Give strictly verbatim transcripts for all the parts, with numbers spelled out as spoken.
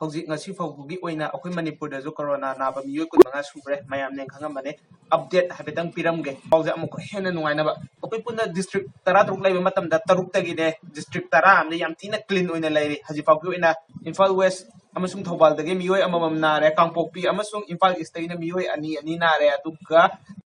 ꯍꯧꯖꯤꯛ ꯉꯁꯤ ꯐꯥꯎꯕꯒꯤ ꯑꯣꯏꯅ ꯑꯩꯈꯣꯏ ꯃꯅꯤꯄꯨꯔꯗꯁꯨ ꯀꯣꯔꯣꯅꯥ ꯅꯥꯕ ꯃꯤꯑꯣꯏ ꯀꯨꯟꯃꯉꯥ ꯁꯨꯈ꯭ꯔꯦ꯫ ꯃꯌꯥꯝꯅ ꯈꯪꯉꯝꯃꯅꯤ꯫ ꯑꯞꯗꯦꯠ ꯍꯥꯏꯐꯦꯠꯇꯪ ꯄꯤꯔꯝꯒꯦ꯫ ꯄꯥꯎꯁꯦ ꯑꯃꯨꯛꯀ ꯍꯦꯟꯅ ꯅꯨꯡꯉꯥꯏꯅꯕ, ꯑꯩꯈꯣꯏ ꯄꯨꯟꯅ ꯗꯤꯁꯇ꯭ꯔꯤꯛ ꯇꯔꯥꯇꯔꯨꯛ ꯂꯩꯕ ꯃꯇꯝꯗ ꯇꯔꯨꯛꯇꯒꯤꯅꯦ ꯗꯤꯁꯇ꯭ꯔꯤꯛ ꯇꯔꯥ ꯑꯃꯗꯤ ꯌꯥꯝ ꯊꯤꯅ ꯀ꯭ꯂꯤꯟ ꯑꯣꯏꯅ ꯂꯩꯔꯤ꯫ ꯍꯧꯖꯤꯛ ꯐꯥꯎꯒꯤ ꯑꯣꯏꯅ ꯏꯝꯐꯥꯜ ꯋꯦꯁ ꯑꯃꯁꯨꯡ ꯊꯧꯕꯥꯜꯗꯒꯤ ꯃꯤꯑꯣꯏ ꯑꯃꯃꯝ ꯅꯥꯔꯦ꯫ ꯀꯥꯡꯄꯣꯛꯄꯤ ꯑꯃꯁꯨꯡ ꯏꯝꯐꯥꯜ ꯏꯁꯇꯒꯤꯅ ꯃꯤꯑꯣꯏ ꯑꯅꯤ ꯑꯅꯤ ꯅꯥꯔꯦ꯫ ꯑꯗꯨꯒ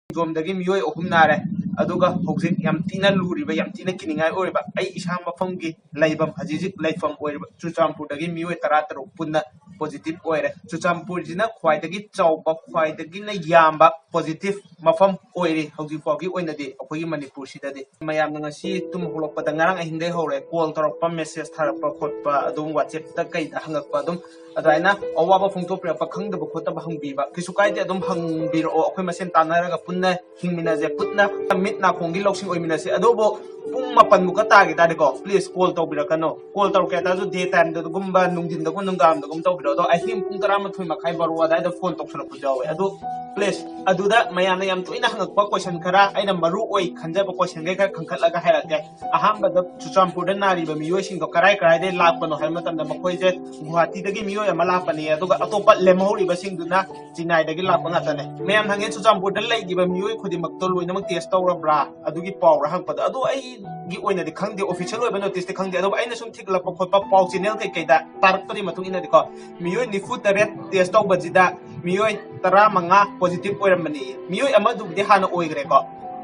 ꯈꯣꯡꯖꯣꯝꯗꯒꯤ ꯃꯤꯑꯣꯏ ꯑꯍꯨꯝ ꯅꯥꯔꯦ꯫ ꯑꯗꯨꯒ ꯍꯧꯖꯤꯛ ꯌꯥꯝ ꯊꯤꯅ ꯂꯨꯔꯤꯕ, ꯌꯥꯝ ꯊꯤꯅ ꯀꯤꯅꯤꯡꯉꯥꯏ ꯑꯣꯏꯔꯤꯕ, ꯑꯩ ꯏꯁꯥ ꯃꯐꯝꯒꯤ ꯂꯩꯐꯝ, ꯍꯧꯖꯤꯛ ꯍꯧꯖꯤꯛ ꯂꯩꯐꯝ ꯑꯣꯏꯔꯤꯕ ꯆꯨꯔꯆꯥꯟꯄꯨꯔꯗꯒꯤ ꯃꯤꯑꯣꯏ ꯇꯔꯥꯇꯔꯨꯛ ꯄꯨꯟꯅ ꯄꯣꯖꯤꯇꯤꯚ ꯑꯣꯏꯔꯦ꯫ ꯆꯨꯔꯆꯥꯟꯄꯨꯔꯁꯤꯅ ꯈ꯭ꯋꯥꯏꯗꯒꯤ ꯆꯥꯎꯕ, ꯈ꯭ꯋꯥꯏꯗꯒꯤꯅ ꯌꯥꯝꯕ ꯄꯣꯖꯤꯇꯤꯚ ꯃꯐꯝ ꯑꯣꯏꯔꯤ ꯍꯧꯖꯤꯛ ꯐꯥꯎꯒꯤ ꯑꯣꯏꯅꯗꯤ ꯑꯩꯈꯣꯏꯒꯤ ꯃꯅꯤꯄꯨꯔꯁꯤꯗꯗꯤ꯫ ꯃꯌꯥꯝꯅ ꯉꯁꯤ ꯇꯨꯝ ꯍꯧꯒꯠꯂꯛꯄꯗ, ꯉꯔꯥꯡ ꯑꯍꯤꯡꯗꯩ ꯍꯧꯔꯦ, ꯀꯣꯜ ꯇꯧꯔꯛꯄ, ꯃꯦꯁꯦꯖ ꯊꯥꯔꯛꯄ ꯈꯣꯠꯄ, ꯑꯗꯨꯝ ꯋꯥꯆꯦꯞꯇ ꯀꯩꯗ ꯍꯪꯉꯛꯄ, ꯑꯗꯨꯝ ꯑꯗꯨꯃꯥꯏꯅ ꯑꯋꯥꯕ ꯐꯣꯡꯗꯣꯛꯄꯤꯔꯛꯄ, ꯈꯪꯗꯕ ꯈꯣꯠꯇꯕ ꯍꯪꯕꯤꯕ, ꯀꯩꯁꯨ ꯀꯥꯏꯗꯦ, ꯑꯗꯨꯝ ꯍꯪꯕꯤꯔꯛꯑꯣ꯫ ꯑꯩꯈꯣꯏ ꯃꯁꯦꯟ ꯇꯥꯟꯅꯔꯒ ꯄꯨꯟꯅ ꯍꯤꯡꯃꯤꯟꯅꯁꯦ, ꯄꯨꯟꯅ ꯃꯤꯠ ꯅꯥꯀꯣꯡꯒꯤ ꯂꯧꯁꯤꯡ ꯑꯣꯏꯃꯤꯟꯅꯁꯦ꯫ ꯑꯗꯨꯕꯨ ꯄꯨꯡ ꯃꯥꯄꯟꯃꯨꯛꯀ ꯇꯥꯒꯦ ꯇꯥꯔꯗꯤꯀꯣ, ꯄ꯭ꯂꯤꯖ ꯀꯣꯜ ꯇꯧꯕꯤꯔꯛꯀꯅꯨ꯫ ꯀꯣꯜ ꯇꯧꯔꯛꯀꯦ ꯍꯥꯏ ꯇꯥꯔꯁꯨ ꯗꯦ ꯇꯥꯏꯝꯗꯒꯨꯝꯕ, ꯅꯨꯡꯊꯤꯟꯗꯒꯨꯝꯕ, ꯅꯨꯡꯗꯥꯡꯗꯒꯨꯝ ꯇꯧꯕꯤꯔꯛꯑꯣ꯫ ꯑꯗꯣ ꯑꯍꯤꯡ ꯄꯨꯡ ꯇꯔꯥꯃꯥꯊꯣꯏ ꯃꯈꯥꯏ, ꯕꯥꯔꯣ ꯑꯗꯨꯋꯥꯏꯗ ꯐꯣꯟ ꯇꯧꯁꯜꯂꯛꯄꯁꯨ ꯌꯥꯎꯋꯦ꯫ ꯑꯗꯨ ꯄ꯭ꯂꯤꯖ, ꯑꯗꯨꯗ ꯃꯌꯥꯝꯅ ꯌꯥꯝ ꯇꯣꯏꯅ ꯍꯪꯉꯛꯄ ꯀꯣꯏꯁꯟ ꯈꯔ, ꯑꯩꯅ ꯃꯔꯨ ꯑꯣꯏ ꯈꯟꯖꯕ ꯀꯣꯏꯁꯟꯈꯩ ꯈꯔ ꯈꯟꯈꯠꯂꯒ ꯍꯥꯏꯔꯛꯀꯦ꯫ ꯑꯍꯥꯟꯕꯗ, ꯆꯨꯔꯆꯥꯟꯄꯨꯔꯗ ꯅꯥꯔꯤꯕ ꯃꯤꯑꯣꯏꯁꯤꯡꯗꯣ ꯀꯔꯥꯏ ꯀꯔꯥꯏꯗꯒꯤ ꯂꯥꯛꯄꯅꯣ ꯍꯥꯏꯕ ꯃꯇꯝꯗ, ꯃꯈꯣꯏꯁꯦ ꯒꯨꯍꯥꯇꯤꯗꯒꯤ ꯃꯤꯑꯣꯏ ꯑꯃ ꯂꯥꯛꯄꯅꯤ, ꯑꯗꯨꯒ ꯑꯇꯣꯞꯄ ꯂꯦꯝꯍꯧꯔꯤꯕꯁꯤꯡꯗꯨꯅ ꯆꯤꯅꯥꯏꯗꯒꯤ ꯂꯥꯛꯄ ꯉꯥꯛꯇꯅꯦ꯫ ꯃꯌꯥꯝ ꯍꯪꯉꯦ, "ꯆꯨꯔꯆꯥꯟꯄꯨꯔꯗ ꯂꯩꯈꯤꯕ ꯃꯤꯑꯣꯏ ꯈꯨꯗꯤꯡꯃꯛꯇꯣ ꯂꯣꯏꯅꯃꯛ ꯇꯦꯁ ꯇꯧꯔꯕ꯭ꯔꯥ?" ꯑꯗꯨꯒꯤ ꯄꯥꯎꯔ ꯍꯪꯉꯛꯄꯗꯣ꯫ ꯑꯗꯨ ꯑꯩꯒꯤ ꯑꯣꯏꯅꯗꯤ ꯈꯪꯗꯦ, ꯑꯣꯐꯤꯁꯤꯌꯦꯜ ꯑꯣꯏꯕ ꯅꯣꯇꯤꯁꯇꯤ ꯈꯪꯗꯦ, ꯑꯗꯨꯕꯨ ꯑꯩꯅ ꯁꯨꯝ ꯊꯤꯒꯠꯂꯛꯄ ꯈꯣꯠꯄ, ꯄꯥꯎ ꯆꯦꯅꯦꯜ ꯀꯩꯀꯩꯗ ꯇꯥꯔꯛꯄꯒꯤ ꯃꯇꯨꯡ ꯏꯟꯅꯗꯤꯀꯣ, ꯃꯤꯑꯣꯏ ꯅꯤꯐꯨ ꯇꯔꯦꯠ ꯇꯦꯁ ꯇꯧꯕꯁꯤꯗ ꯃꯤꯑꯣꯏ ꯇꯔꯥꯃꯉꯥ ꯄꯣꯖꯤꯇꯤꯚ ꯑꯣꯏꯔꯝꯕꯅꯤ꯫ ꯃꯤꯑꯣꯏ ꯑꯃꯗꯨꯕꯨꯗꯤ ꯍꯥꯟꯅ ꯑꯣꯏꯈ꯭ꯔꯦꯀꯣ꯫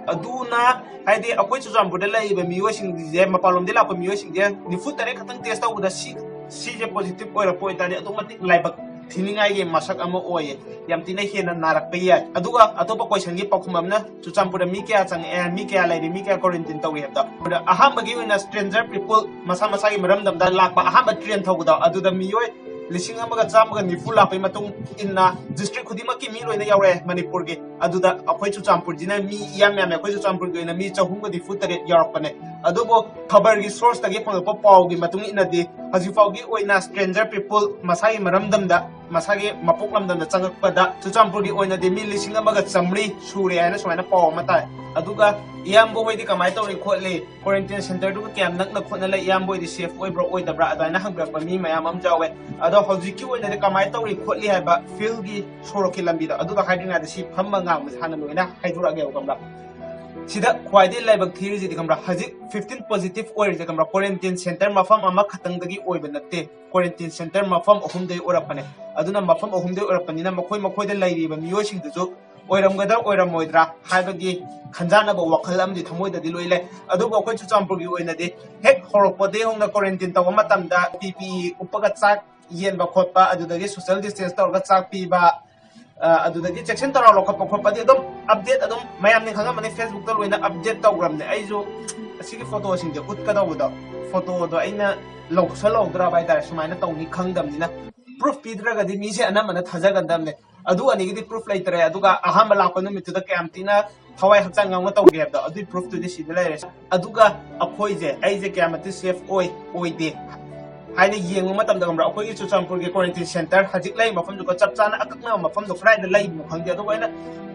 ꯑꯗꯨꯅ ꯍꯥꯏꯗꯤ ꯑꯩꯈꯣꯏ ꯆꯨꯔꯆꯥꯟꯄꯨꯔꯗ ꯂꯩꯔꯤꯕ ꯃꯤꯑꯣꯏꯁꯤꯡꯁꯦ, ꯃꯄꯥꯟꯂꯣꯝꯗꯒꯤ ꯂꯥꯛꯄ ꯃꯤꯑꯣꯏꯁꯤꯡꯁꯦ ꯅꯤꯐꯨ ꯇꯔꯦꯠ ꯈꯛꯇꯪ ꯇꯦꯁ ꯇꯧꯕꯗ ꯁꯤ, ꯁꯤꯁꯦ ꯄꯣꯖꯤꯇꯤꯚ ꯑꯣꯏꯔꯛꯄ ꯑꯣꯏꯇꯥꯔꯗꯤ, ꯑꯗꯨꯛ ꯃꯇꯤꯛ ꯂꯥꯏꯕꯛ ꯊꯤꯅꯤꯡꯉꯥꯏꯒꯤ ꯃꯁꯛ ꯑꯃ ꯑꯣꯏꯌꯦ꯫ ꯌꯥꯝ ꯊꯤꯅ ꯍꯦꯟꯅ ꯅꯥꯔꯛꯄ ꯌꯥꯏ꯫ ꯑꯗꯨꯒ ꯑꯇꯣꯞꯄ ꯀꯣꯏꯁꯟꯒꯤ ꯄꯥꯎꯈꯨꯝ ꯑꯃꯅ, ꯆꯨꯔꯆꯥꯟꯄꯨꯔꯗ ꯃꯤ ꯀꯌꯥ ꯆꯪꯉꯛꯑꯦ, ꯃꯤ ꯀꯌꯥ ꯂꯩꯔꯤ, ꯃꯤ ꯀꯌꯥ ꯀ꯭ꯋꯥꯔꯦꯟꯇꯤꯟ ꯇꯧꯏ ꯍꯥꯏꯕꯗꯣ꯫ ꯑꯗ ꯑꯍꯥꯟꯕꯒꯤ ꯑꯣꯏꯅ ꯁ꯭ꯇ꯭ꯔꯦꯟꯖꯔ ꯄꯤꯄꯜ, ꯃꯁꯥ ꯃꯁꯥꯒꯤ ꯃꯔꯝꯗꯝꯗ ꯂꯥꯛꯄ ꯑꯍꯥꯟꯕ ꯇ꯭ꯔꯦꯟ ꯊꯧꯕꯗꯣ, ꯑꯗꯨꯗ ꯃꯤꯑꯣꯏ ꯂꯤꯁꯤꯡ ꯑꯃꯒ ꯆꯥꯝꯃꯒ ꯅꯤꯐꯨ ꯂꯥꯛꯄꯒꯤ ꯃꯇꯨꯡ ꯏꯟꯅ ꯗꯤꯁꯇ꯭ꯔꯤꯛ ꯈꯨꯗꯤꯡꯃꯛꯀꯤ ꯃꯤ ꯂꯣꯏꯅ ꯌꯥꯎꯔꯛꯑꯦ ꯃꯅꯤꯄꯨꯔꯒꯤ꯫ ꯑꯗꯨꯗ ꯑꯩꯈꯣꯏ ꯆꯨꯔꯆꯥꯟꯄꯨꯔꯁꯤꯅ ꯃꯤ ꯏꯌꯥꯝ ꯌꯥꯝꯃꯦ꯫ ꯑꯩꯈꯣꯏ ꯆꯨꯔꯆꯥꯟꯄꯨꯔꯒꯤ ꯑꯣꯏꯅ ꯃꯤ ꯆꯍꯨꯝꯒ ꯅꯤꯐꯨ ꯇꯔꯦꯠ ꯌꯥꯎꯔꯛꯄꯅꯦ꯫ ꯑꯗꯨꯕꯨ ꯈꯕꯔꯒꯤ ꯁꯣꯔꯁꯇꯒꯤ ꯐꯪꯂꯛꯄ ꯄꯥꯎꯒꯤ ꯃꯇꯨꯡ ꯏꯟꯅꯗꯤ ꯍꯧꯖꯤꯛ ꯐꯥꯎꯒꯤ ꯑꯣꯏꯅ ꯁ꯭ꯇ꯭ꯔꯦꯟꯖꯔ ꯄꯤꯄꯜ ꯃꯁꯥꯒꯤ ꯃꯔꯝꯗꯝꯗ, ꯃꯁꯥꯒꯤ ꯃꯄꯣꯛ ꯂꯝꯗꯝꯗ ꯆꯪꯉꯛꯄꯗ ꯆꯨꯔꯆꯥꯟꯄꯨꯔꯒꯤ ꯑꯣꯏꯅꯗꯤ ꯃꯤ ꯂꯤꯁꯤꯡ ꯑꯃꯒ ꯆꯥꯃꯔꯤ ꯁꯨꯔꯦ ꯍꯥꯏꯅ ꯁꯨꯃꯥꯏꯅ ꯄꯥꯎ ꯑꯃ ꯇꯥꯏ꯫ ꯑꯗꯨꯒ ꯏꯌꯥꯝꯕ ꯍꯣꯏꯗꯤ ꯀꯃꯥꯏꯅ ꯇꯧꯔꯤ ꯈꯣꯠꯂꯤ, ꯀ꯭ꯋꯥꯔꯦꯟꯇꯤꯟ ꯁꯦꯟꯇꯔꯗꯨꯒ ꯀꯌꯥꯝ ꯅꯛꯅ ꯈꯣꯠꯅ ꯂꯩ, ꯏꯌꯥꯝꯕ ꯍꯣꯏꯗꯤ ꯁꯦꯐ ꯑꯣꯏꯕ꯭ꯔꯥ ꯑꯣꯏꯗꯕ꯭ꯔꯥ ꯑꯗꯨꯃꯥꯏꯅ ꯍꯪꯕꯤꯔꯛꯄ ꯃꯤ ꯃꯌꯥꯝ ꯑꯃ ꯌꯥꯎꯋꯦ꯫ ꯑꯗꯣ ꯍꯧꯖꯤꯛꯀꯤ ꯑꯣꯏꯅꯗꯤ ꯀꯃꯥꯏꯅ ꯇꯧꯔꯤ ꯈꯣꯠꯂꯤ ꯍꯥꯏꯕ ꯐꯤꯜꯒꯤ ꯁꯣꯔꯣꯛꯀꯤ ꯂꯝꯕꯤꯗꯣ ꯑꯗꯨꯒ ꯍꯥꯏꯗ꯭ꯔꯤꯉꯩꯗ ꯁꯤ ꯐꯝꯕ ꯉꯥꯡꯕꯁꯦ ꯍꯥꯟꯅ ꯂꯣꯏꯅ ꯍꯥꯏꯗꯣꯔꯛꯑꯒꯦꯕ, ꯈꯪꯕ꯭ꯔꯥ? ꯁꯤꯗ ꯈ꯭ꯋꯥꯏꯗꯒꯤ ꯂꯥꯏꯕꯛ ꯊꯤꯔꯤꯁꯤꯗꯤ, ꯈꯪꯕ꯭ꯔꯥ, ꯍꯧꯖꯤꯛ ꯐꯤꯐꯇꯤꯟ ꯄꯣꯖꯤꯇꯤꯚ ꯑꯣꯏꯔꯤꯁꯦ, ꯈꯪꯕ꯭ꯔꯥ, ꯀ꯭ꯋꯥꯔꯦꯟꯇꯤꯟ ꯁꯦꯟꯇꯔ ꯃꯐꯝ ꯑꯃꯈꯛꯇꯪꯗꯒꯤ ꯑꯣꯏꯕ ꯅꯠꯇꯦ, ꯀ꯭ꯋꯥꯔꯦꯟꯇꯤꯟ ꯁꯦꯟꯇꯔ ꯃꯐꯝ ꯑꯍꯨꯝꯗꯒꯤ ꯑꯣꯏꯔꯛꯄꯅꯦ꯫ ꯑꯗꯨꯅ ꯃꯐꯝ ꯑꯍꯨꯝꯗꯒꯤ ꯑꯣꯏꯔꯛꯄꯅꯤꯅ ꯃꯈꯣꯏ ꯃꯈꯣꯏꯗ ꯂꯩꯔꯤꯕ ꯃꯤꯑꯣꯏꯁꯤꯡꯗꯨꯁꯨ ꯑꯣꯏꯔꯝꯒꯗ꯭ꯔꯥ ꯑꯣꯏꯔꯝꯃꯣꯏꯗ꯭ꯔꯥ ꯍꯥꯏꯕꯒꯤ ꯈꯟꯖꯥꯟꯅꯕ ꯋꯥꯈꯜ ꯑꯃꯗꯤ ꯊꯃꯣꯏꯗꯗꯤ ꯂꯣꯏ ꯂꯩ꯫ ꯑꯗꯨꯕꯨ ꯑꯩꯈꯣꯏ ꯆꯨꯔꯆꯥꯟꯄꯨꯔꯒꯤ ꯑꯣꯏꯅꯗꯤ ꯍꯦꯛ ꯍꯧꯔꯛꯄꯗꯒꯤ ꯍꯧꯅ ꯀ꯭ꯋꯥꯔꯦꯟꯇꯤꯟ ꯇꯧꯕ ꯃꯇꯝꯗ ꯄꯤ ꯄꯤ ꯏ ꯎꯞꯄꯒ ꯆꯥꯛ ꯌꯦꯟꯕ ꯈꯣꯠꯄ, ꯑꯗꯨꯗꯒꯤ ꯁꯣꯁꯤꯌꯦꯜ ꯗꯤꯁꯇꯦꯟꯁ ꯇꯧꯔꯒ ꯆꯥꯛ ꯄꯤꯕ, ꯑ, ꯑꯗꯨꯗꯒꯤ ꯆꯦꯛꯁꯤꯟ ꯊꯧꯔꯥꯡ ꯂꯧꯈꯠꯄ ꯈꯣꯠꯄꯗꯤ ꯑꯗꯨꯝ ꯑꯞꯗꯦꯠ ꯑꯗꯨꯝ ꯃꯌꯥꯝꯅ ꯈꯪꯉꯝꯃꯅꯤ, ꯐꯦꯁꯕꯨꯛꯇ ꯂꯣꯏꯅ ꯑꯞꯗꯦꯠ ꯇꯧꯈ꯭ꯔꯕꯅꯦ꯫ ꯑꯩꯁꯨ ꯑꯁꯤꯒꯤ ꯐꯣꯇꯣꯁꯤꯡꯁꯦ ꯎꯠꯀꯗꯧꯕꯗꯣ, ꯐꯣꯇꯣꯗꯣ ꯑꯩꯅ ꯂꯧꯁꯜꯍꯧꯗ꯭ꯔꯕ ꯍꯥꯏꯇꯥꯔꯦ, ꯁꯨꯃꯥꯏꯅ ꯇꯧꯅꯤ ꯈꯪꯗꯕꯅꯤꯅ꯫ ꯄ꯭ꯔꯨꯐ ꯄꯤꯗ꯭ꯔꯒꯗꯤ ꯃꯤꯁꯦ ꯑꯅꯝꯕꯅ ꯊꯥꯖꯒꯟꯗꯕꯅꯦ꯫ ꯑꯗꯨ ꯑꯅꯤꯒꯤꯗꯤ ꯄ꯭ꯔꯨꯐ ꯂꯩꯇ꯭ꯔꯦ꯫ ꯑꯗꯨꯒ ꯑꯍꯥꯟꯕ ꯂꯥꯛꯄ ꯅꯨꯃꯤꯠꯇꯨꯗ ꯀꯌꯥꯝ ꯊꯤꯅ ꯊꯋꯥꯏ ꯍꯛꯆꯥꯡ ꯌꯥꯎꯅ ꯇꯧꯒꯦ ꯍꯥꯏꯕꯗꯣ, ꯑꯗꯨꯒꯤ ꯄ꯭ꯔꯨꯐꯇꯨꯗꯤ ꯁꯤꯗ ꯂꯩꯔꯦ꯫ ꯑꯗꯨꯒ ꯑꯩꯈꯣꯏꯁꯦ, ꯑꯩꯁꯦ ꯀꯌꯥꯃꯇꯤꯛ ꯁꯦꯐ ꯑꯣꯏ ꯑꯣꯏꯗꯦ ꯍꯥꯏꯅ ꯌꯦꯡꯕ ꯃꯇꯝꯗ, ꯈꯪꯕ꯭ꯔꯥ, ꯑꯩꯈꯣꯏꯒꯤ ꯆꯨꯔꯆꯥꯟꯄꯨꯔꯒꯤ ꯀ꯭ꯋꯥꯔꯦꯟꯇꯤꯟ ꯁꯦꯟꯇꯔ ꯍꯧꯖꯤꯛ ꯂꯩꯔꯤꯕ ꯃꯐꯝꯗꯨꯒ ꯆꯞ ꯆꯥꯅ ꯑꯀꯛꯅꯕ ꯃꯐꯝꯗꯣ ꯀꯗꯥꯏꯗ ꯂꯩꯕꯅꯣ ꯈꯪꯗꯦ꯫ ꯑꯗꯨꯒ ꯑꯩꯅ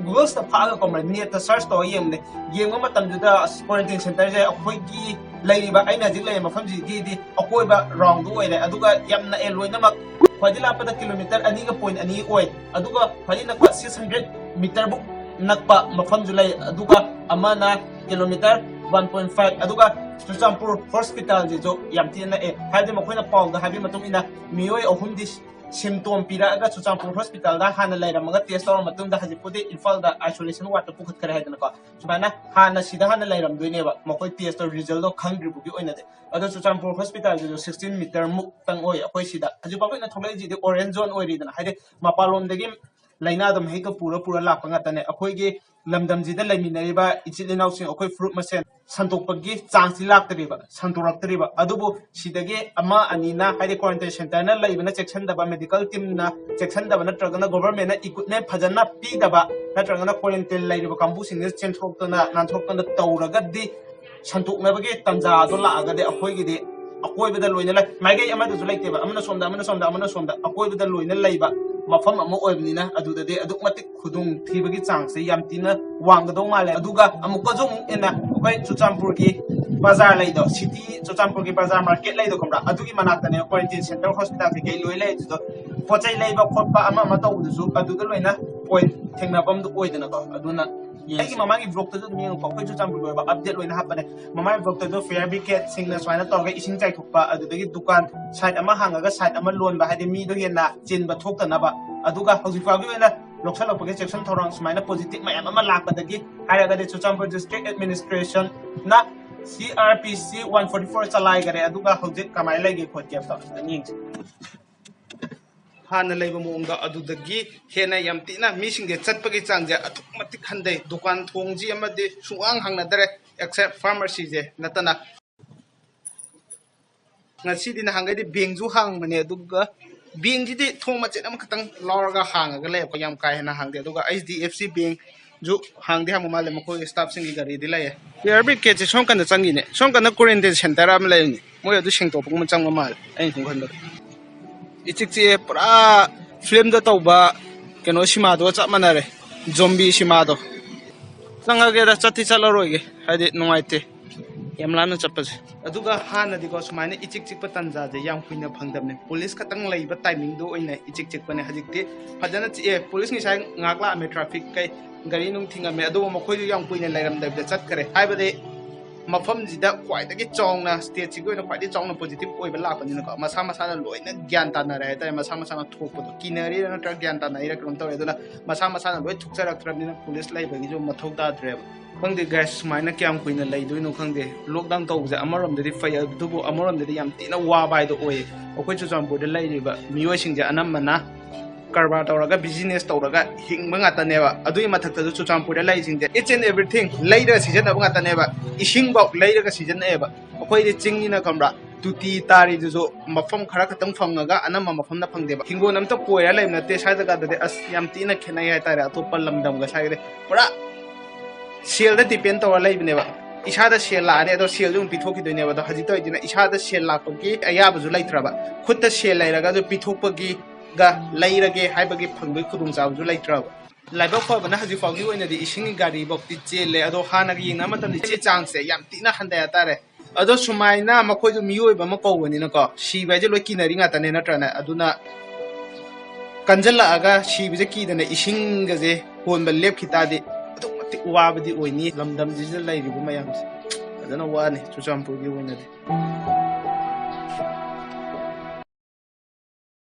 ꯒꯨꯒꯜꯁꯇ ꯐꯥꯛꯑꯒ, ꯈꯪꯕ꯭ꯔꯥ, ꯅꯦꯠꯇ ꯁꯔꯆ ꯇꯧꯔꯒ ꯌꯦꯡꯕꯅꯦ꯫ ꯌꯦꯡꯕ ꯃꯇꯝꯗꯨꯗ ꯑꯁ, ꯀ꯭ꯋꯥꯔꯦꯟꯇꯤꯟ ꯁꯦꯟꯇꯔꯁꯦ ꯑꯩꯈꯣꯏꯒꯤ ꯂꯩꯔꯤꯕ, ꯑꯩꯅ ꯍꯧꯖꯤꯛ ꯂꯩꯔꯤꯕ ꯃꯐꯝꯁꯤꯒꯤꯗꯤ ꯑꯀꯣꯏꯕ ꯔꯥꯎꯟꯗꯨ ꯑꯣꯏꯔꯦ꯫ ꯑꯗꯨꯒ ꯌꯥꯝ ꯅꯛꯑꯦ ꯂꯣꯏꯅꯃꯛ꯫ ꯈ꯭ꯋꯥꯏꯗꯒꯤ ꯂꯥꯞꯄꯗ ꯀꯤꯂꯣꯃꯤꯇꯔ ꯑꯅꯤꯒ ꯄꯣꯏꯟ ꯑꯅꯤ ꯑꯣꯏ꯫ ꯑꯗꯨꯒ ꯈ꯭ꯋꯥꯏꯗꯒꯤ ꯅꯛꯄ ꯁꯤꯛꯁ ꯍꯟꯗ꯭ꯔꯦꯠ ꯃꯤꯇꯔꯕꯨꯛ ꯅꯛꯄ ꯃꯐꯝꯁꯨ ꯂꯩ꯫ ꯑꯗꯨꯒ ꯑꯃꯅ ꯀꯤꯂꯣꯃꯤꯇꯔ ꯋꯥꯟ ꯄꯣꯏꯟ ꯐꯥꯏꯚ꯫ ꯑꯗꯨꯒ ꯆꯨꯔꯆꯥꯟꯄꯨꯔ ꯍꯣꯁꯄꯤꯇꯥꯜꯁꯤꯁꯨ ꯌꯥꯝ ꯊꯤꯅ ꯅꯛꯑꯦ꯫ ꯍꯥꯏꯕꯗꯤ ꯃꯈꯣꯏꯅ ꯄꯥꯎꯗ ꯍꯥꯏꯕꯒꯤ ꯃꯇꯨꯡ ꯏꯟꯅ ꯃꯤꯑꯣꯏ ꯑꯍꯨꯝꯗꯤ ꯁꯤꯝꯇꯣꯝ ꯄꯤꯔꯛꯑꯒ ꯆꯨꯔꯆꯥꯟꯄꯨꯔ ꯍꯣꯁꯄꯤꯇꯥꯜꯗ ꯍꯥꯟꯅ ꯂꯩꯔꯝꯃꯒ ꯇꯦꯁ ꯇꯧꯔ ꯃꯇꯨꯡꯗ ꯍꯧꯖꯤꯛꯄꯨꯗꯤ ꯏꯝꯐꯥꯜꯗ ꯑꯥꯏꯁꯣꯂꯦꯁꯟ ꯋꯥꯔꯗꯇ ꯄꯨꯈꯠꯈ꯭ꯔꯦ ꯍꯥꯏꯗꯅꯀꯣ꯫ ꯁꯨꯃꯥꯏꯅ ꯍꯥꯟꯅ ꯁꯤꯗ ꯍꯥꯟꯅ ꯂꯩꯔꯝꯗꯣꯏꯅꯦꯕ ꯃꯈꯣꯏ ꯇꯦꯁꯇꯣ ꯔꯤꯖꯜꯗꯣ ꯈꯪꯗ꯭ꯔꯤꯕꯒꯤ ꯑꯣꯏꯅꯗꯤ꯫ ꯑꯗꯣ ꯆꯨꯔꯆꯥꯟꯄꯨꯔ ꯍꯣꯁꯄꯤꯇꯥꯜꯁꯤꯁꯨ ꯁꯤꯛꯁꯇꯤꯟ ꯃꯤꯇꯔ ꯃꯨꯛꯇꯪ ꯑꯣꯏ꯫ ꯑꯩꯈꯣꯏ ꯁꯤꯗ ꯍꯧꯖꯤꯛ ꯐꯥꯎꯒꯤ ꯑꯣꯏꯅ ꯊꯣꯛꯂꯛꯏꯁꯤꯗꯤ ꯑꯣꯔꯦꯟꯖ ꯖꯣꯟ ꯑꯣꯏꯔꯤꯗꯅ, ꯍꯥꯏꯗꯤ ꯃꯄꯥꯟꯂꯣꯝꯗꯒꯤ ꯂꯥꯏꯅꯥꯗꯣ ꯃꯍꯤꯛꯇꯣ ꯄꯨꯔ ꯄꯨꯔ ꯂꯥꯛꯄ ꯉꯥꯛꯇꯅꯦ꯫ ꯑꯩꯈꯣꯏꯒꯤ ꯂꯝꯗꯝꯁꯤꯗ ꯂꯩꯃꯤꯟꯅꯔꯤꯕ ꯏꯆꯤꯜ ꯏꯅꯥꯎꯁꯤꯡ, ꯑꯩꯈꯣꯏ ꯐꯨꯔꯨꯞ ꯃꯁꯦꯟ ꯁꯟꯗꯣꯛꯄꯒꯤ ꯆꯥꯡꯁꯤ ꯂꯥꯛꯇ꯭ꯔꯤꯕ, ꯁꯟꯗꯣꯔꯛꯇ꯭ꯔꯤꯕ꯫ ꯑꯗꯨꯕꯨ ꯁꯤꯗꯒꯤ ꯑꯃ ꯑꯅꯤꯅ, ꯍꯥꯏꯗꯤ ꯀ꯭ꯋꯥꯔꯦꯟꯇꯤꯟ ꯁꯦꯟꯇꯔꯅ ꯂꯩꯕꯅ ꯆꯦꯛꯁꯤꯟꯗꯕ, ꯃꯦꯗꯤꯀꯦꯜ ꯇꯤꯝꯅ ꯆꯦꯛꯁꯤꯟꯗꯕ, ꯅꯠꯇ꯭ꯔꯒꯅ ꯒꯣꯚꯔꯟꯃꯦꯟꯅ ꯏꯀ꯭ꯋꯤꯞꯃꯦꯟ ꯐꯖꯅ ꯄꯤꯗꯕ, ꯅꯠꯇ꯭ꯔꯒꯅ ꯀ꯭ꯋꯥꯔꯦꯟꯇꯤꯟ ꯂꯩꯔꯤꯕ ꯀꯥꯡꯕꯨꯁꯤꯡꯁꯤꯅ ꯆꯦꯟꯊꯣꯛꯇꯅ ꯅꯥꯟꯊꯣꯛꯇꯅ ꯇꯧꯔꯒꯗꯤ ꯁꯟꯗꯣꯛꯅꯕꯒꯤ ꯇꯥꯟꯖꯥꯗꯣ ꯂꯥꯛꯑꯒꯗꯤ ꯑꯩꯈꯣꯏꯒꯤꯗꯤ ꯑꯀꯣꯏꯕꯗ ꯂꯣꯏꯅ ꯂꯩ, ꯃꯥꯏꯀꯩ ꯑꯃꯗꯁꯨ ꯂꯩꯇꯦꯕ, ꯑꯃꯅ ꯁꯣꯝꯗ, ꯑꯃꯅ ꯁꯣꯝꯗ, ꯑꯃꯅ ꯁꯣꯝꯗ, ꯑꯀꯣꯏꯕꯗ ꯂꯣꯏꯅ ꯂꯩꯕ ꯃꯐꯝ ꯑꯃ ꯑꯣꯏꯕꯅꯤꯅ ꯑꯗꯨꯗꯗꯤ ꯑꯗꯨꯛ ꯃꯇꯤꯛ ꯈꯨꯗꯣꯡ ꯊꯤꯕꯒꯤ ꯆꯥꯡꯁꯦ ꯌꯥꯝ ꯊꯤꯅ ꯋꯥꯡꯒꯗꯧ ꯃꯥꯜꯂꯦ꯫ ꯑꯗꯨꯒ ꯑꯃꯨꯛꯀꯁꯨ ꯑꯃꯨꯛ ꯍꯦꯟꯅ ꯑꯩꯈꯣꯏ ꯆꯨꯔꯆꯥꯟꯄꯨꯔꯒꯤ ꯕꯖꯥꯔ ꯂꯩꯗꯣ, ꯁꯤꯇꯤ ꯆꯨꯔꯆꯥꯟꯄꯨꯔꯒꯤ ꯕꯖꯥꯔ ꯃꯥꯔꯀꯦꯠ ꯂꯩꯗꯣ ꯈꯪꯕ꯭ꯔꯥ? ꯑꯗꯨꯒꯤ ꯃꯅꯥꯛꯇꯅꯦ ꯀ꯭ꯋꯥꯔꯦꯟꯇꯤꯟ ꯁꯦꯟꯇꯔ, ꯍꯣꯁꯄꯤꯇꯥꯜ ꯀꯩꯀꯩ ꯂꯣꯏ ꯂꯩ꯫ ꯑꯗꯨꯗꯣ ꯄꯣꯠ ꯆꯩ ꯂꯩꯕ ꯈꯣꯠꯄ ꯑꯃ ꯑꯃ ꯇꯧꯕꯗꯨꯁꯨ ꯑꯗꯨꯗ ꯂꯣꯏꯅ ꯄꯣꯏꯟ ꯊꯦꯡꯅꯐꯝꯗꯣ ꯑꯣꯏꯗꯅꯀꯣ꯫ ꯑꯗꯨꯅ ꯑꯩꯒꯤ ꯃꯃꯥꯡꯒꯤ ꯕ꯭ꯂꯣꯛꯇꯁꯨ ꯑꯗꯨꯝ ꯌꯦꯡꯉꯨꯀꯣ, ꯑꯩꯈꯣꯏ ꯆꯨꯔꯆꯥꯟꯄꯨꯔꯒꯤ ꯑꯣꯏꯕ ꯑꯞꯗꯦꯠ ꯂꯣꯏꯅ ꯍꯥꯞꯄꯅꯦ꯫ ꯃꯃꯥꯡꯒꯤ ꯕ꯭ꯂꯣꯛꯇꯁꯨ ꯐꯌꯔ ꯕ꯭ꯔꯤꯒꯦꯗꯁꯤꯡꯅ ꯁꯨꯃꯥꯏꯅ ꯇꯧꯔꯒ ꯏꯁꯤꯡ ꯆꯥꯏꯊꯣꯛꯄ, ꯑꯗꯨꯗꯒꯤ ꯗꯨꯀꯥꯟ ꯁꯥꯏꯠ ꯑꯃ ꯍꯥꯡꯉꯒ ꯁꯥꯏꯠ ꯑꯃ ꯂꯣꯟꯕ, ꯍꯥꯏꯗꯤ ꯃꯤꯗꯣ ꯍꯦꯟꯅ ꯆꯤꯟꯕ ꯊꯣꯛꯇꯅꯕ꯫ ꯑꯗꯨꯒ ꯍꯧꯖꯤꯛ ꯐꯥꯎꯒꯤ ꯑꯣꯏꯅ ꯂꯧꯁꯜꯂꯛꯄꯒꯤ ꯆꯦꯛꯁꯤꯟ ꯊꯧꯔꯥꯡ ꯁꯨꯃꯥꯏꯅ ꯄꯣꯖꯤꯇꯤꯚ ꯃꯌꯥꯝ ꯑꯃ ꯂꯥꯛꯄꯗꯒꯤ ꯍꯥꯏꯔꯒꯗꯤ Churachandpur district ꯑꯦꯗꯃꯤꯅꯤꯁꯇ꯭ꯔꯦꯁꯟꯅ C R P ꯁꯤ ꯋꯥꯟ ꯐꯣꯔꯇꯤ ꯐꯣꯔ ꯆꯂꯥꯏꯈꯔꯦ꯫ ꯑꯗꯨꯒ ꯍꯧꯖꯤꯛ ꯀꯃꯥꯏꯅ ꯂꯩꯒꯦ ꯈꯣꯠꯀꯦ ꯑꯝꯇ ꯌꯦꯡꯁꯦ꯫ ꯍꯥꯟꯅ ꯂꯩꯕ ꯃꯑꯣꯡꯗ ꯑꯗꯨꯗꯒꯤ ꯍꯦꯟꯅ ꯌꯥꯝ ꯊꯤꯅ ꯃꯤꯁꯤꯡꯁꯦ ꯆꯠꯄꯒꯤ ꯆꯥꯡꯁꯦ ꯑꯗꯨꯛꯀꯤ ꯃꯇꯤꯛ ꯍꯟꯊꯩ꯫ ꯗꯨꯀꯥꯟ ꯊꯣꯡꯁꯤ ꯑꯃꯗꯤ ꯁꯨꯡꯍꯥꯡ ꯍꯥꯡꯅꯗꯔꯦ, except pharmacyꯁꯦ ꯅꯠꯇꯅ꯫ ꯉꯁꯤꯗꯤ ꯅꯍꯥꯟꯈꯩꯗꯤ ꯕꯦꯡꯁꯨ ꯍꯥꯡꯕꯅꯦ, ꯑꯗꯨꯒ ꯕꯦꯡꯁꯤꯗꯤ ꯊꯣꯡ ꯃꯆꯦꯠ ꯑꯃꯈꯛꯇꯪ ꯂꯧꯔꯒ ꯍꯥꯡꯉꯒ ꯂꯩ, ꯑꯩꯈꯣꯏ ꯌꯥꯝ ꯀꯥ ꯍꯦꯟꯅ ꯍꯥꯡꯗꯦ꯫ ꯑꯗꯨꯒ ꯑꯩꯆ ꯗꯤ ꯑꯦꯐ ꯁꯤ ꯕꯦꯡꯁꯨ ꯍꯥꯡꯗꯤ ꯍꯥꯡꯕ ꯃꯥꯜꯂꯦ, ꯃꯈꯣꯏ ꯁ꯭ꯇꯥꯐꯁꯤꯡꯒꯤ ꯒꯥꯔꯤꯗꯤ ꯂꯩꯌꯦ꯫ ꯐꯌꯔ ꯕ꯭ꯔꯤꯒꯦꯗꯁꯦ ꯁꯣꯝ ꯀꯟꯗ ꯆꯪꯉꯤꯅꯦ, ꯁꯣꯝ ꯀꯟꯗ ꯀ꯭ꯋꯥꯔꯦꯟꯇꯤꯟ ꯁꯦꯟꯇꯔ ꯑꯃ ꯂꯩꯔꯤꯅꯦ, ꯃꯣꯏ ꯑꯗꯨ ꯁꯦꯡꯗꯣꯛꯄꯒꯨꯝꯕ ꯆꯪꯕ ꯃꯥꯜꯂꯦ ꯑꯩꯅ ꯁꯨꯝ ꯈꯟꯕꯗ꯫ ꯏꯆꯤꯛ ꯆꯤꯛꯑꯦ, ꯄꯨꯔꯥ ꯐꯤꯂꯝꯗ ꯇꯧꯕ ꯀꯩꯅꯣ ꯁꯤꯃꯥꯗꯨꯒ ꯆꯞ ꯃꯥꯟꯅꯔꯦ, ꯖꯣꯝꯕꯤ ꯁꯤꯃꯥꯗꯣ꯫ ꯆꯪꯉꯒꯦꯗ, ꯆꯠꯇꯤ ꯆꯠꯂꯔꯣꯏꯒꯦ, ꯍꯥꯏꯗꯤ ꯅꯨꯡꯉꯥꯏꯇꯦ ꯌꯥꯝ ꯂꯥꯞꯅ ꯆꯠꯄꯁꯦ꯫ ꯑꯗꯨꯒ ꯍꯥꯟꯅꯗꯤꯀꯣ ꯁꯨꯃꯥꯏꯅ ꯏꯆꯤꯛ ꯆꯤꯛꯄ ꯇꯥꯟꯖꯥꯁꯦ ꯌꯥꯝ ꯀꯨꯏꯅ ꯐꯪꯗꯕꯅꯦ, ꯄꯨꯂꯤꯁ ꯈꯛꯇꯪ ꯂꯩꯕ ꯇꯥꯏꯃꯤꯡꯗꯣ ꯑꯣꯏꯅ ꯏꯆꯤꯛ ꯆꯤꯛꯄꯅꯦ꯫ ꯍꯧꯖꯤꯛꯇꯤ ꯐꯖꯅ ꯆꯤꯛꯑꯦ, ꯄꯨꯂꯤꯁ ꯉꯁꯥꯏ ꯉꯥꯏꯍꯥꯛ ꯂꯥꯛꯑꯝꯃꯦ, ꯇ꯭ꯔꯥꯐꯤꯛ ꯀꯩ ꯒꯥꯔꯤ ꯅꯨꯡ ꯊꯤꯡꯉꯝꯃꯦ, ꯑꯗꯨꯕꯨ ꯃꯈꯣꯏꯁꯨ ꯌꯥꯝ ꯀꯨꯏꯅ ꯂꯩꯔꯝꯗꯕꯤꯗ ꯆꯠꯈ꯭ꯔꯦ꯫ ꯍꯥꯏꯕꯗꯤ ꯃꯐꯝꯁꯤꯗ ꯈ꯭ꯋꯥꯏꯗꯒꯤ ꯆꯥꯎꯅ, ꯁ꯭ꯇꯦꯠꯁꯤꯒꯤ ꯑꯣꯏꯅ ꯈ꯭ꯋꯥꯏꯗꯒꯤ ꯆꯥꯎꯅ ꯄꯣꯖꯤꯇꯤꯚ ꯑꯣꯏꯕ ꯂꯥꯛꯄꯅꯤꯅꯀꯣ, ꯃꯁꯥ ꯃꯁꯥꯅ ꯂꯣꯏꯅ ꯒ꯭ꯌꯥꯟ ꯇꯥꯅꯔꯦ ꯍꯥꯏꯇꯥꯔꯦ꯫ ꯃꯁꯥ ꯃꯁꯥꯅ ꯊꯣꯛꯄꯗꯣ ꯀꯤꯅꯔꯤꯔ ꯅꯠꯇ꯭ꯔꯒ ꯒ꯭ꯌꯥꯟ ꯇꯥꯅꯔꯤꯔ ꯀꯩꯅꯣꯝ ꯇꯧꯔꯦ꯫ ꯑꯗꯨꯅ ꯃꯁꯥ ꯃꯁꯥꯅ ꯂꯣꯏ ꯊꯣꯛꯆꯔꯛꯇ꯭ꯔꯕꯅꯤꯅ ꯄꯨꯂꯤꯁ ꯂꯩꯕꯒꯤꯁꯨ ꯃꯊꯧ ꯇꯥꯗ꯭ꯔꯦꯕ꯫ ꯈꯪꯗꯦ ꯒꯥꯏꯁ, ꯁꯨꯃꯥꯏꯅ ꯀꯌꯥꯝ ꯀꯨꯏꯅ ꯂꯩꯗꯣꯏꯅꯣ ꯈꯪꯗꯦ꯫ ꯂꯣꯛꯗꯥꯎꯟ ꯇꯧꯕꯁꯦ ꯑꯃꯔꯣꯝꯗꯗꯤ ꯐꯩ, ꯑꯗꯨꯕꯨ ꯑꯃꯔꯣꯝꯗꯗꯤ ꯌꯥꯝ ꯊꯤꯅ ꯋꯥꯕ ꯍꯥꯏꯗꯣ ꯑꯣꯏꯌꯦ꯫ ꯑꯩꯈꯣꯏ ꯆꯨꯔꯆꯥꯟꯄꯨꯔꯗ ꯂꯩꯔꯤꯕ ꯃꯤꯑꯣꯏꯁꯤꯡꯁꯦ ꯑꯅꯝꯕꯅ ꯀꯔꯕꯥꯔ ꯇꯧꯔꯒ, ꯕꯤꯖꯤꯅꯦꯁ ꯇꯧꯔꯒ ꯍꯤꯡꯕ ꯉꯥꯛꯇꯅꯦꯕ꯫ ꯑꯗꯨꯒꯤ ꯃꯊꯛꯇꯁꯨ ꯆꯨꯔꯆꯥꯟꯄꯨꯔꯗ ꯂꯩꯔꯤꯁꯤꯡꯁꯦ each and everything ꯂꯩꯔꯒ ꯁꯤꯖꯤꯟꯅꯕ ꯉꯥꯛꯇꯅꯦꯕ꯫ ꯏꯁꯤꯡꯐꯥꯎ ꯂꯩꯔꯒ ꯁꯤꯖꯤꯟꯅꯩꯌꯦꯕ꯫ ꯑꯩꯈꯣꯏꯗꯤ ꯆꯤꯡꯅꯤꯅ ꯈꯪꯕ꯭ꯔꯥ, ꯇꯣꯇꯤ ꯇꯥꯔꯤꯗꯨꯁꯨ ꯃꯐꯝ ꯈꯔ ꯈꯛꯇꯪ ꯐꯪꯉꯒ ꯑꯅꯝꯕ ꯃꯐꯝꯗ ꯐꯪꯗꯦꯕ꯫ ꯍꯤꯡꯒꯣꯜ ꯑꯝꯇ ꯀꯣꯏꯔ ꯂꯩꯕ ꯅꯠꯇꯦ ꯁ꯭ꯋꯥꯏꯗꯒꯗꯗꯤ꯫ ꯑꯁ, ꯌꯥꯝ ꯊꯤꯅ ꯈꯦꯠꯅꯩ ꯍꯥꯏꯇꯥꯔꯦ ꯑꯇꯣꯞꯄ ꯂꯝꯗꯝꯒ꯫ ꯁ꯭ꯋꯥꯏꯒꯗꯤ ꯄꯨꯔꯥ ꯁꯦꯜꯗ ꯗꯤꯄꯦꯟ ꯇꯧꯔ ꯂꯩꯕꯅꯦꯕ꯫ ꯏꯁꯥꯗ ꯁꯦꯜ ꯂꯥꯛꯑꯅꯤ, ꯑꯗꯣ ꯁꯦꯜꯁꯨ ꯑꯗꯨꯝ ꯄꯤꯊꯣꯛꯈꯤꯗꯣꯏꯅꯦꯕ꯫ ꯑꯗꯣ ꯍꯧꯖꯤꯛ ꯇꯧꯔꯤꯁꯤꯅ ꯏꯁꯥꯗ ꯁꯦꯜ ꯂꯥꯛꯄꯒꯤ ꯑꯌꯥꯕꯁꯨ ꯂꯩꯇ꯭ꯔꯕ, ꯈꯨꯠꯇ ꯁꯦꯜ ꯂꯩꯔꯒꯁꯨ ꯄꯤꯊꯣꯛꯄꯒꯤꯒ ꯂꯩꯔꯒꯦ ꯍꯥꯏꯕꯒꯤ ꯐꯪꯕꯒꯤ ꯈꯨꯗꯣꯡꯆꯥꯕꯁꯨ ꯂꯩꯇ꯭ꯔꯕ꯫ ꯂꯥꯏꯕꯛ ꯐꯕꯅ ꯍꯧꯖꯤꯛ ꯐꯥꯎꯒꯤ ꯑꯣꯏꯅꯗꯤ ꯏꯁꯤꯡꯒꯤ ꯒꯥꯔꯤꯐꯧꯗꯤ ꯆꯦꯜꯂꯦ, ꯑꯗꯣ ꯍꯥꯟꯅꯒ ꯌꯦꯡꯅꯕ ꯃꯇꯝꯗ ꯏꯆꯦ ꯆꯥꯡꯁꯦ ꯌꯥꯝ ꯊꯤꯅ ꯍꯟꯊꯩ ꯍꯥꯏꯇꯥꯔꯦ꯫ ꯑꯗꯣ ꯁꯨꯃꯥꯏꯅ ꯃꯈꯣꯏꯁꯨ ꯃꯤꯑꯣꯏꯕ ꯑꯃ ꯀꯧꯕꯅꯤꯅꯀꯣ, ꯁꯤꯕ ꯍꯥꯏꯁꯦ ꯂꯣꯏ ꯀꯤꯅꯔꯤ ꯉꯥꯛꯇꯅꯦ, ꯅꯠꯇ꯭ꯔꯅꯦ? ꯑꯗꯨꯅ ꯀꯟꯖꯜꯂꯛꯑꯒ ꯁꯤꯕꯁꯦ ꯀꯤꯗꯅ ꯏꯁꯤꯡꯒꯁꯦ ꯍꯣꯟꯕ ꯂꯦꯞꯈꯤ ꯇꯥꯔꯗꯤ ꯑꯗꯨꯛ ꯃꯇꯤꯛ ꯋꯥꯕꯗꯤ ꯑꯣꯏꯅꯤ ꯂꯝꯗꯝꯁꯤꯗ ꯂꯩꯔꯤꯕ ꯃꯌꯥꯝꯁꯦ꯫ ꯐꯖꯅ ꯋꯥꯅꯤ ꯆꯨꯔꯆꯥꯟꯄꯨꯔꯒꯤ ꯑꯣꯏꯅꯗꯤ꯫